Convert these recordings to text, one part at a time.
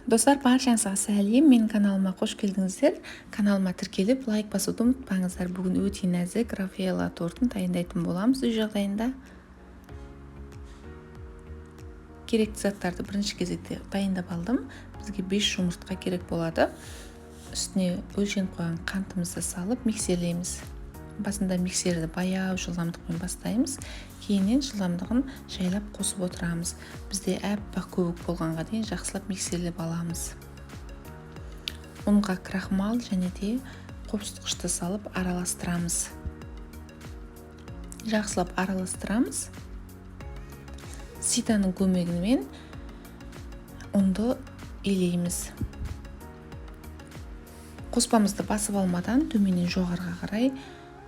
Достар, баршаңызға сәлем, менің каналыма қош келдіңіздер. Каналыма тіркеліп, лайк басуды ұмытпаңыздар. Бүгін өте нәзік Рафаэлло тортын дайындайтын боламыз үй жағдайында. Керекті заттарды бірінші кезекте дайындап алдым. Бізге 5 жұмыртқа керек болады. Үстіне өлшеніп қойған қантымызды салып миксерлейміз. Басында миксерді баяу жылдамдықпен бастаймыз, кейіннен жылдамдығын жайлап қосып отырамыз. Бізде әппақ көбік болғанға дейін жақсылап миксерлеп аламыз. Ұнға крахмал және де қопсытқышты салып араластырамыз. Жақсылап араластырамыз. Ситаның көмегімен ұнды елейміз. Қоспамызды басып алмадан төменнен жоғарыға қарай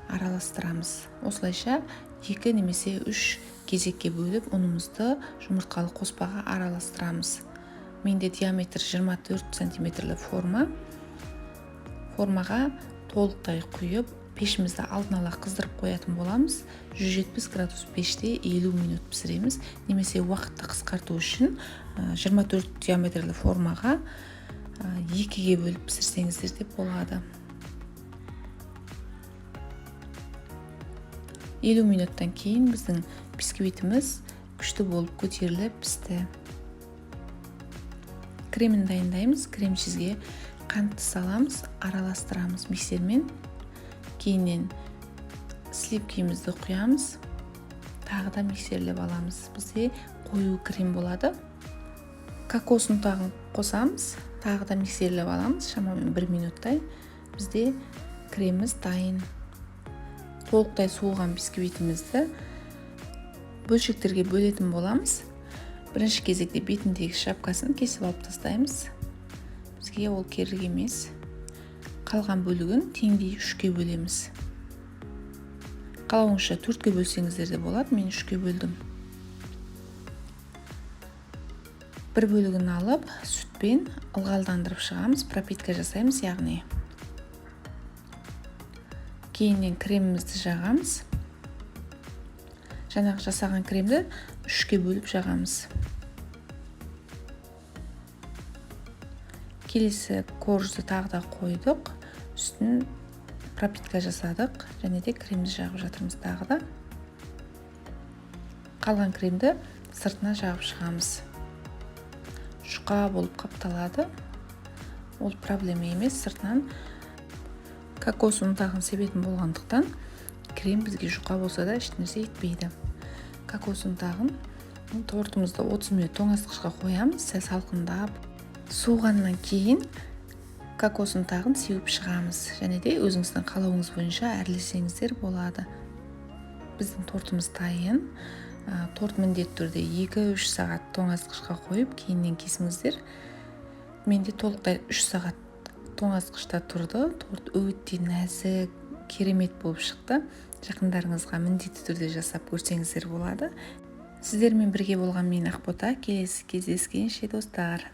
араластырамыз. Осылайша 2 немесе 3 кезекке бөліп ұнымызды жұмыртқалы қоспаға араластырамыз. Менде диаметр 24 сантиметрлі форма. Формаға толықтай құйып, пешімізді алдын ала қыздырып қоятын боламыз. 170 градус пеште 50 минут пісіреміз. Немесе уақытты қысқарту үшін 24 диаметрлі формаға 2-ге бөліп пісірсеңіздер де болады. 50 минуттан кейін біздің бисквитіміз күшті болып көтеріліп пісті. Кремін дайындаймыз. Крем-чизге қантты саламыз, араластырамыз миксермен. Кейіннен сливкимізді құямыз, тағы да миксерлеп аламыз. Бізде қою крем болады. Кокос ұнтағын қосамыз, тағы да миксерлеп аламыз, шамамен 1 минуттай. Бізде креміміз дайын. Толықтай суыған бисквитімізді бөлшектерге бөлетін боламыз. Бірінші кезекте бетіндегі шапкасын кесіп алып тастаймыз. Бізге ол керек емес. Қалған бөлігін теңдей 3-ке бөлеміз. Қалауыңызша 4-ке бөлсеңіздер де болады, мен 3-ке бөлдім. Бір бөлігін алып, сүтпен ылғалдандырып шығамыз, пропитка жасаймыз, яғни. Кейіннен кремімізді жағамыз. Жаңағы жасаған кремді 3-ке бөліп жағамыз. Келесі коржды тағы да қойдық, үстін пропитка жасадық және де кремді жағып жатырмыз тағы да. Қалған кремді сыртына жағып шығамыз. Жұқа болып қапталады. Ол проблема емес, сыртынан кокос ұнтағын себетін болғандықтан крем бізге жұқа болса да ешнәрсе етпейді. Кокос ұнтағын тортымызды 30 минут тоңазытқышқа қоямыз, сәл салқындап суығаннан кейін кокос ұнтағын сеуіп шығамыз. Және де өзіңіздің қалауыңыз бойынша әрлесеңіздер болады. Біздің тортымыз дайын. Торт міндетті түрде 2-3 сағат тоңазытқышқа қойып, кейіннен кесіңіздер. Менде толықтай 3 сағат тоңазытқышта тұрды. Торт өте нәзік, керемет болып шықты. Жақындарыңызға міндетті түрде жасап көрсеңіздер болады. Сіздермен бірге болған мен Ақбота. Келесі кездескенше, достар.